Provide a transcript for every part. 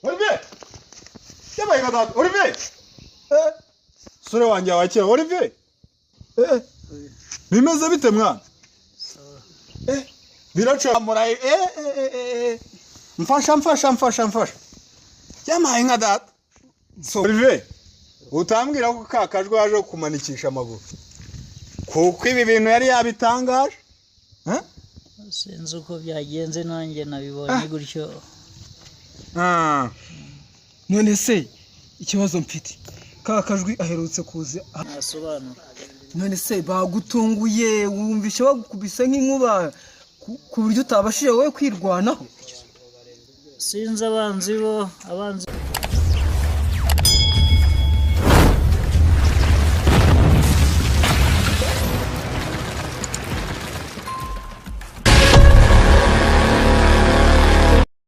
Olivier, yabaye nka data. Olivier, sore wanjye wa kera, Olivier, bimeze bite mwana? Biraca murayi. Mfasha, mfasha, mfasha, mfasha. Yamaye nka data. So Olivier, utambwira ko ka kajwi yaje kumanikisha amaguru, kuko ibi bintu yari yabitangaje? Eh? Sinzi uko byagenze, nanjye nabibonye gutyo. Ah. None se ikibazo mfite, ka kajwi aherutse kuza? Nasobanura. None se bagutunguye, wumvishe bagukubise nk'inkuba ku buryo utabashije wowe kwirwanaho? Sinzi, abanzi bo, abanzi.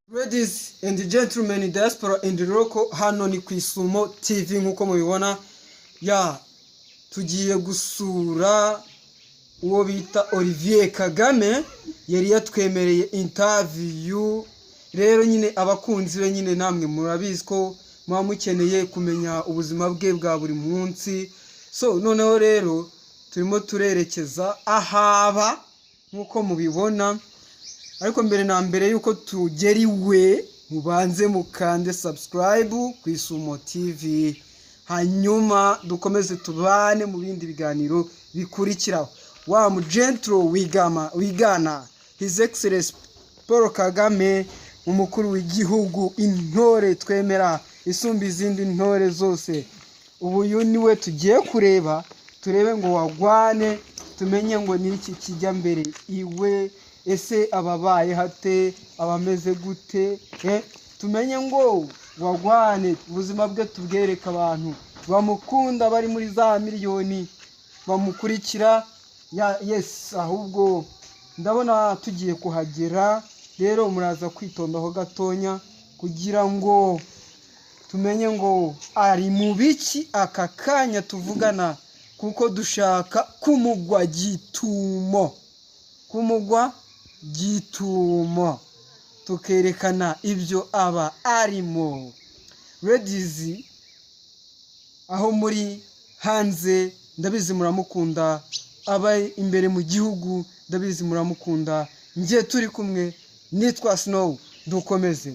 Ladies and gentlemen, diaspora and local, hano ni ku Isumo TV. Nk'uko mubibona, ya tugiye gusura uwo bita Olivier Kagame, yari yatwemereye interview. Rero nyine abakunzi be nyine namwe murabizi ko muba mukeneye kumenya ubuzima bwe bwa buri munsi. So noneho rero turimo turerekeza ahaba nk'uko mubibona, ariko mbere na mbere yuko tugera iwe, mubanze mukande subscribe ku Isumo TV, hanyuma dukomeze tubane mu bindi biganiro bikurikiraho. Wa mugentro wigama wigana His Excellence Paul Kagame, umukuru w'igihugu, intore twemera isumba izindi ntore zose. Ubu uyu niwe tugiye kureba, turebe ngo wagwane, tumenye ngo ni iki kijya mbere iwe. Ese ababaye hate, abameze gute? Tumenye ngo wagwane, ubuzima bwe tubwereke abantu bamukunda bari muri za miliyoni bamukurikira. Ya yes, ahubwo ndabona tugiye kuhagera. Rero muraza kwitondaho gatonya kugira ngo tumenye ngo ari mu biki aka kanya tuvugana, kuko dushaka kumugwa gitumo, kumugwa gitumo, tukerekana ibyo aba arimo. Ladies, aho muri hanze ndabizi muramukunda, aba imbere mu gihugu ndabizi muramukunda. Njye turi kumwe nitwa Snow. Dukomeze.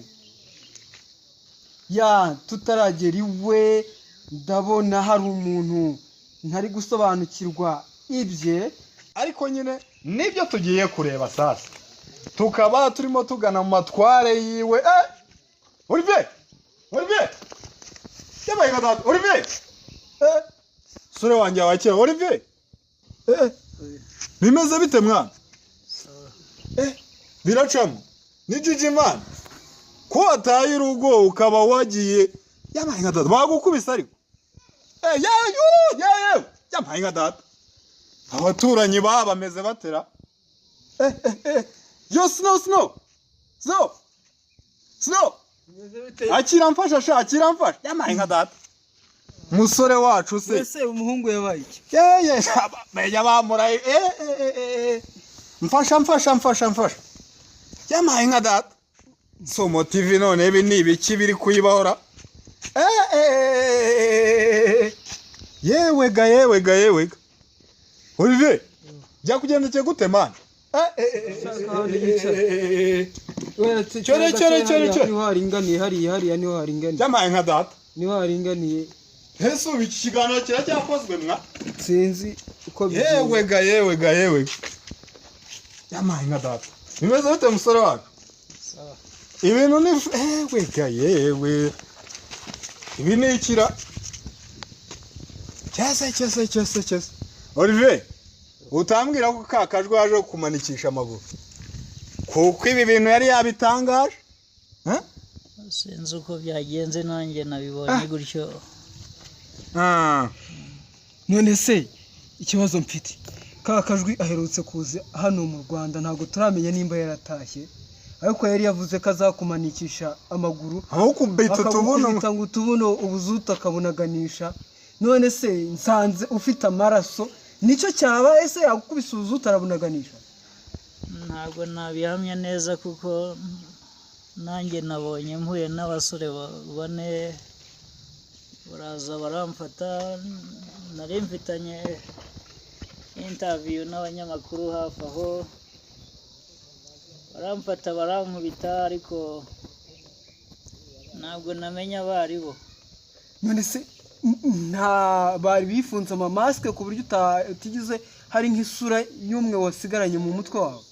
Ya tutaragera iwe, ndabona hari umuntu ntari gusobanukirwa ibye. Ariko nyine nibyo tugiye kureba sasa, tukaba turimo tugana mu matware yiwe. Olivier, Olivier, yabaye nka data. Olivier, sore wanjye wa kera, Olivier, bimeze bite mwana? Biracamo ni Gigi man, ko wataye urugo ukaba wagiye? Yabaye nka data, bagukubise ariko. Yewe, yabaye nka data. Abaturanyi baba bameze batera? Yo, Snow, Snow, Snow, Snow, akira mfasha sha, akira mfasha. Yamaye nka data, musore wacu se. Ese umuhungu yabaye iki? Yeye, menya bamuraye. Mfasha, mfasha, mfasha, mfasha. Yamaye nka data. Somo TV, none ibi ni ibiki biri kuyibahora? Yewe ga, yewe ga, yewe ga, Olivier, byakugendekeye gute man? Cyore, cyore, cyore, cyore. Niho haringaniye, hariya, hariya niho haringaniye. Yamaye nka data. Niho haringaniye. Ese ubu iki kiganiro kiracyakozwe mwa? Sinzi uko bigiye. Yewe ga, yewe ga, yewe ga, yamaye nka data. Bimeze bite musore wacu? Sawa. Ibintu ni, yewe ga, yewe, ibi ni ikira cyese cyese cyese cyese. Olivier, utambwira ko ka kajwi yaje kumanikisha amaguru, kuko ibi bintu yari yabitangaje? Eh? Sinzi uko byagenze, nanjye nabibonye gutyo. Ah. None se ikibazo mfite, ka kajwi aherutse kuza hano mu Rwanda, ntabwo turamenya nimba yaratashye, ariko yari yavuze ko azakumanikisha amaguru. Aho kubita utubuno. Akagukubita ngo utubuno ubuzutu akabunaganisha. None se nsanze ufite amaraso, nicyo cyaba? Ese yagukubise ubuzutu arabunaganisha? Ntabwo nabihamya neza kuko Nanjye nabonye mpuye n'abasore bane baraza baramfata. Nari mfitanye interview n'abanyamakuru hafi aho, baramfata barankubita, ariko ntabwo namenya abo ari bo. None se nta bari bifunze amamasike ku buryo utigeze hari nk'isura y'umwe wasigaranye mu mutwe wawe?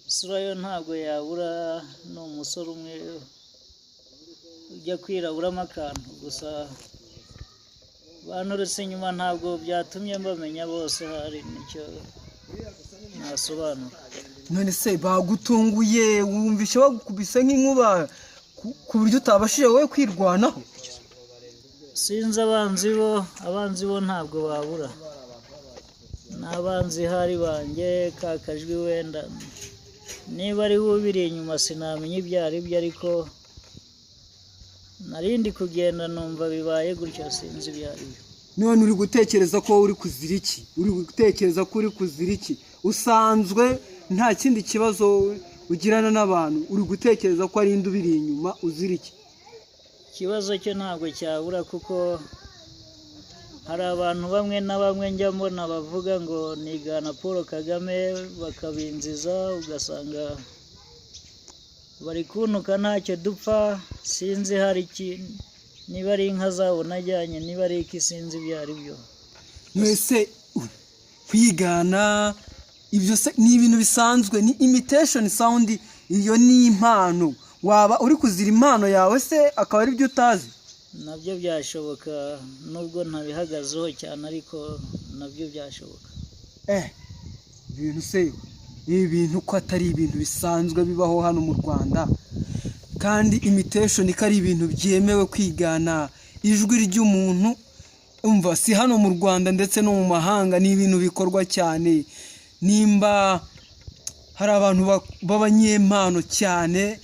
Isura yo ntabwo yabura, ni umusore umwe ujya kwiraburamo akantu gusa. Banturutse inyuma, ntabwo byatumye mbamenya bose, hari nicyo nasobanura. None se bagutunguye, wumvishe bagukubise nk'inkuba ku buryo utabashije wowe kwirwanaho? Sinzi, abanzi bo, abanzi bo ntabwo babura, n'abanzi hari banjye ka kajwi wenda niba ari we ubiri inyuma, sinamenya ibyo ari byo, ariko narindi kugenda numva bibaye gutyo, sinzi ibyo ari byo. None uri gutekereza ko uri kuzira iki? Uri gutekereza ko uri kuzira iki? Usanzwe nta kindi kibazo ugirana n'abantu, uri gutekereza ko ari indi ubiri inyuma, uzira iki? Ikibazo cyo ntabwo cyabura, kuko hari abantu bamwe na bamwe njya mbona bavuga ngo nigana Paul Kagame, bakabinziza, ugasanga bari kuntuka ntacyo dupfa. Sinzi hari iki, niba ari inka zabo najyanye, niba ari iki, sinzi ibyo ari byo. Mwese kwigana ibyo se ni ibintu bisanzwe, ni imitation sound, iyo ni impano. Waba uri kuzira impano yawe se akaba ari byo utazi? Nabyo byashoboka, nubwo ntabihagazeho cyane, ariko nabyo byashoboka. Ibintu se, ibi bintu ko atari ibintu bisanzwe bibaho hano mu Rwanda, kandi imitation ko ari ibintu byemewe, kwigana ijwi ry'umuntu, umva, si hano mu Rwanda, ndetse no mu mahanga ni ibintu bikorwa cyane. Nimba hari abantu b'abanyempano cyane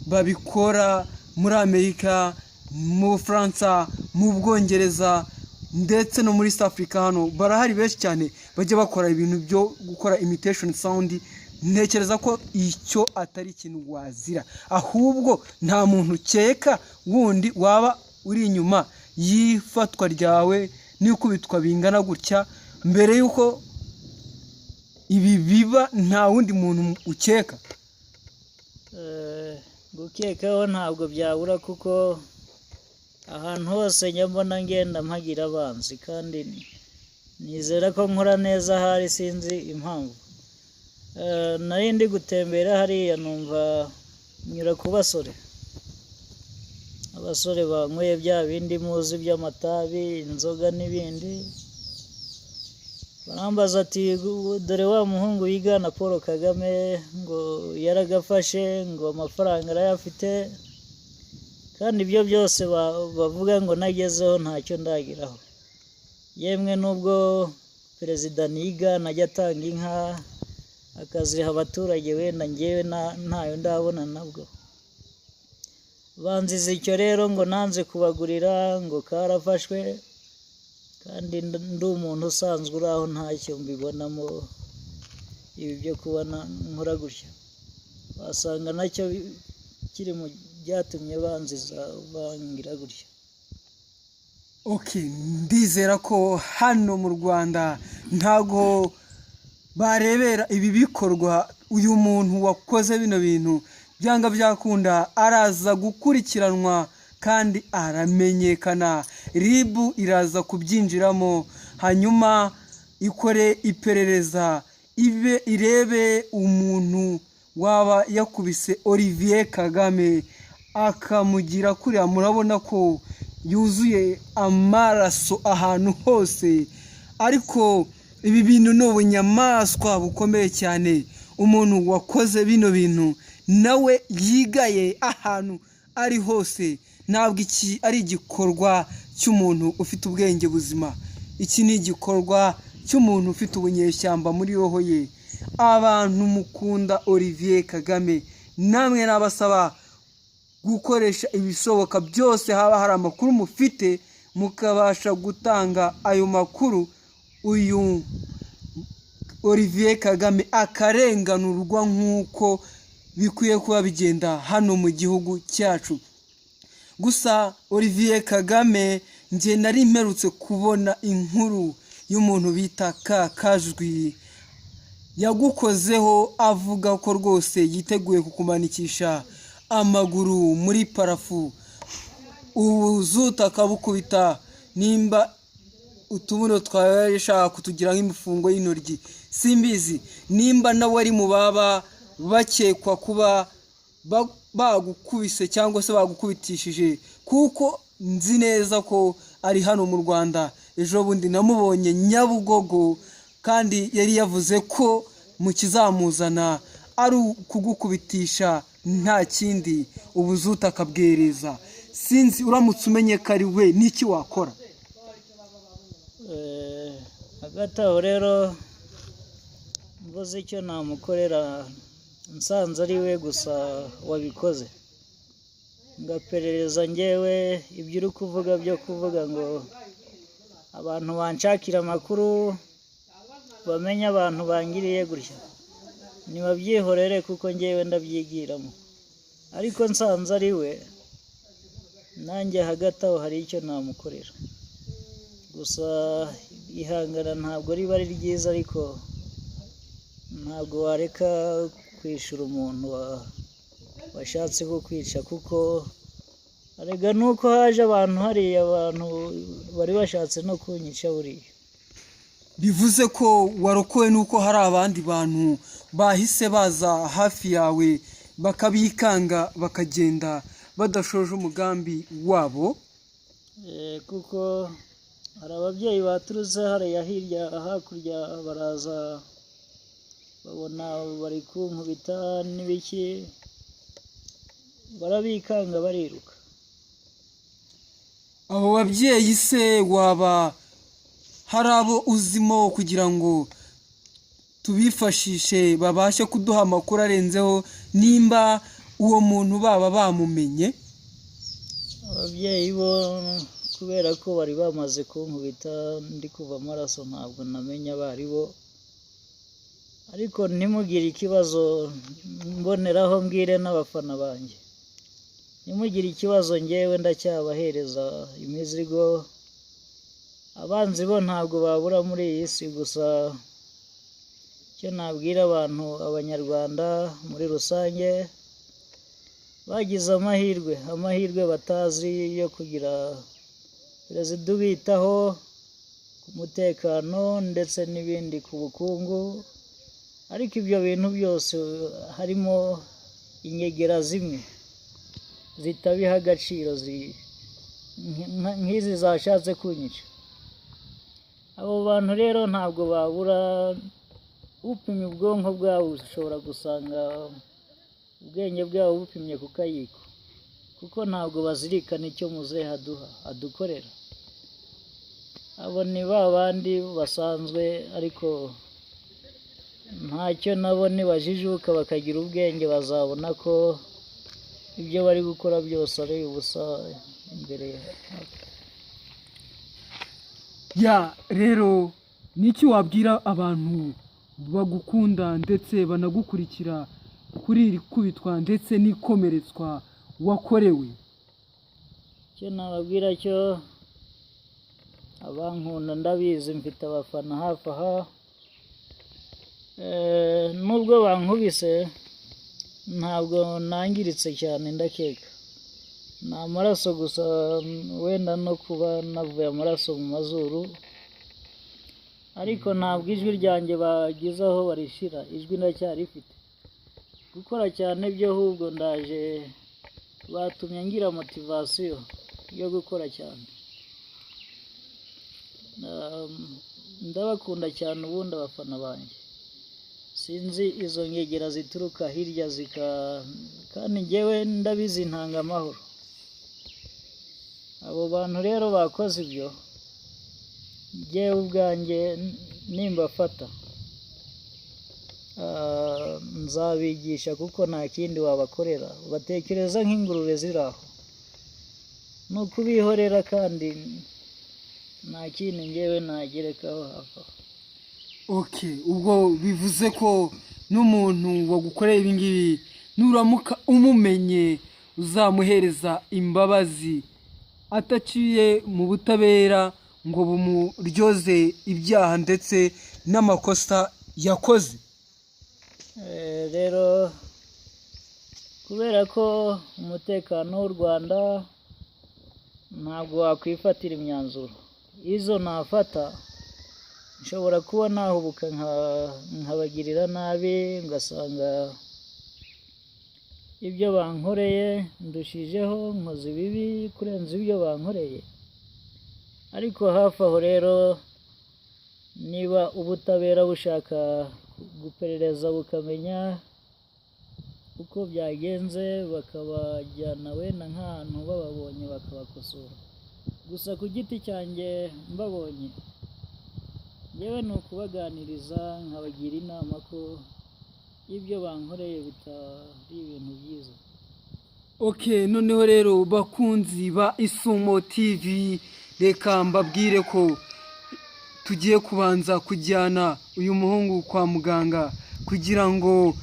babikora muri Amerika, mu Bufaransa, mu Bwongereza, ndetse no muri South Africa, hano barahari benshi cyane bajya bakora ibintu byo gukora imitation sound. Ntekereza ko icyo atari ikintu wazira. Ahubwo nta muntu ukeka wundi waba uri inyuma y'ifatwa ryawe n'ikubitwa bingana gutya mbere y'uko ibi biba? Nta wundi muntu ukeka? Gukekaho ntabwo byabura, kuko ahantu hose njya mbona ngenda mpagira abanzi, kandi nizera ko nkora neza ahari, sinzi impamvu. Nari ndi gutembera hariya, numva nyura ku basore, abasore banyweye bya bindi muzi by'amatabi, inzoga n'ibindi, barambaza ati: "Dore wa muhungu yigana Paul Kagame, ngo yaragafashe, ngo amafaranga arayafite," kandi ibyo byose bavuga ngo nagezeho ntacyo ndageraho. Yemwe n'ubwo perezida nigana ajya atanga inka akaziha abaturage, wenda ngewe ntayo ndabona nabwo. Banziza icyo rero, ngo nanze kubagurira, ngo karafashwe, kandi ndi umuntu usanzwe uri aho, ntacyo mbibonamo. Ibi byo kubona nkora gutya, wasanga nacyo kiri mu byatumye banziza, bangira gutya. Okay, ndizera ko hano mu Rwanda ntago barebera ibi bikorwa. Uyu muntu wakoze bino bintu, byanga byakunda araza gukurikiranwa kandi aramenyekana. RIB iraza kubyinjiramo, hanyuma ikore iperereza, ibe irebe umuntu waba yakubise Olivier Kagame akamugira kuriya. Murabona ko yuzuye amaraso ahantu hose, ariko ibi bintu ni ubunyamaswa bukomeye cyane. Umuntu wakoze bino bintu nawe yigaye ahantu ari hose. Ntabwo iki ari igikorwa cy'umuntu ufite ubwenge buzima, iki ni igikorwa cy'umuntu ufite ubunyeshyamba muri roho ye. Abantu mukunda Olivier Kagame, namwe nabasaba gukoresha ibishoboka byose, haba hari amakuru mufite mukabasha gutanga ayo makuru, uyu Olivier Kagame akarenganurwa nk'uko bikwiye kuba bigenda hano mu gihugu cyacu. Gusa Olivier Kagame, njye nari mperutse kubona inkuru y'umuntu bita Kakajwi yagukozeho, avuga ko rwose yiteguye kukumanikisha amaguru muri plafond, ubuzuta akabukubita, nimba utubuno twawe yashaka kutugira nk'imifungo y'intoryi. Simbizi nimba nawe ari mu baba bakekwa kuba bagukubise cyangwa se bagukubitishije, kuko nzi neza ko ari hano mu Rwanda. Ejo bundi namubonye Nyabugogo, kandi yari yavuze ko mu kizamuzana ari ukugukubitisha, nta kindi, ubuzuta akabwereza. Sinzi, uramutse umenye ko ari we, n'iki wakora? Hagati aho rero, mvuze icyo namukorera nsanze ari we gusa wabikoze, ngaperereza ngewe. Ibyo uri kuvuga byo kuvuga ngo abantu banshakira amakuru, bamenye abantu bangiriye gutya, nibabyihorere kuko ngewe ndabyigiramo. Ariko nsanze ari we, nanjye hagati aho hari icyo namukorera. Gusa ihangana ntabwo riba ari ryiza, ariko ntabwo wareka kwishyura umuntu washatse kukwica, kuko arega nuko haje abantu hariya, abantu bari bashatse no kunyica buriya. Bivuze ko warokowe nuko hari abandi bantu bahise baza hafi yawe bakabikanga, bakagenda badashoje umugambi wabo. Kuko hari ababyeyi baturutse hariya hirya hakurya, baraza babona bari kunkubita n'ibiki, barabikanga bariruka. Abo babyeyi se waba hari abo uzimo, kugira ngo tubifashishe babashe kuduha amakuru arenzeho, nimba uwo muntu baba bamumenye? Ababyeyi bo, kubera ko bari bamaze kunkubita ndi kuva amaraso, ntabwo namenya abo ari bo. Ariko ntimugire ikibazo, mboneraho mbwire n'abafana banjye, ntimugire ikibazo, ngewe ndacyabahereza imizigo. Abanzi bo ntabwo babura muri iyi si. Gusa icyo nabwira abantu, Abanyarwanda muri rusange, bagize amahirwe, amahirwe batazi yo kugira perezida ubitaho ku mutekano ndetse n'ibindi, ku bukungu. Ariko ibyo bintu byose harimo inyegera zimwe zitabiha agaciro, nk'izi zashatse kunyica. Abo bantu rero ntabwo babura. Upimye ubwonko bwabo ushobora gusanga ubwenge bwabo bupimye ku kayiko, kuko ntabwo bazirikana icyo muzehe aduha, adukorera. Abo ni ba bandi basanzwe, ariko ntacyo, nabo nibajijuka bakagira ubwenge bazabona ko ibyo bari gukora byose ari ubusa imbere. Ya, rero niki wabwira abantu bagukunda ndetse banagukurikira kuri iri kubitwa ndetse n'ikomeretswa wakorewe? Icyo nababwira cyo, abankunda, ndabizi mfite abafana hafi aha. Nubwo bankubise ntabwo nangiritse cyane, ndakeka ni amaraso gusa, wenda no kuba navuye amaraso mu mazuru, ariko ntabwo ijwi ryanjye bagize aho barishira. Ijwi ndacyarifite. Gukora cyane byo ahubwo ndaje, batumye ngira motivation yo gukora cyane. Ndabakunda cyane ubundi abafana banjye. Sinzi izo ngegera zituruka hirya zika, kandi njyewe ndabizi ntanga amahoro. Abo bantu rero bakoze ibyo, njyewe ubwanjye nimbafata nzabigisha, kuko nta kindi wabakorera. Batekereza nk'ingurube ziri aho, ni ukubihorera, kandi nta kindi njyewe nagerekaho hafi aho. Okay, ubwo bivuze ko n'umuntu wagukoreye ibi ngibi Nuramuka umumenye, uzamuhereza imbabazi ataciye mu butabera ngo bumuryoze ibyaha ndetse n'amakosa yakoze. Rero kubera ko umutekano w'u Rwanda ntabwo wakwifatira imyanzuro, izo nafata nshobora kuba nahubuka nkabagirira nabi, ngasanga ibyo bankoreye ndushijeho, nkoze ibibi kurenza ibyo bankoreye. Ariko hafi aho rero, niba ubutabera bushaka guperereza bukamenya uko byagenze, bakabajyana wenda nk'ahantu bababonye bakabakosora. Gusa ku giti cyanjye mbabonye, yewe, ni ukubaganiriza nkabagira inama ko ibyo bankoreye bitari ibintu byiza. Ok, noneho rero bakunzi ba Isumo TV, reka mbabwire ko tugiye kubanza kujyana uyu muhungu kwa muganga kugira ngo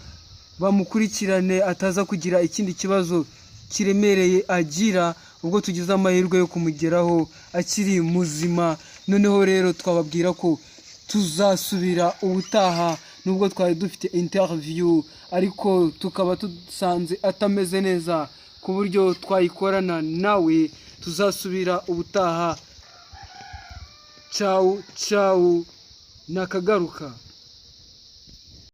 bamukurikirane, ataza kugira ikindi kibazo kiremereye agira, ubwo tugize amahirwe yo kumugeraho akiri muzima. Noneho rero twababwira ko tuzasubira ubutaha, nubwo twari dufite interview ariko tukaba dusanze atameze neza ku buryo twayikorana nawe. Tuzasubira ubutaha. Cawu cawu, nakagaruka.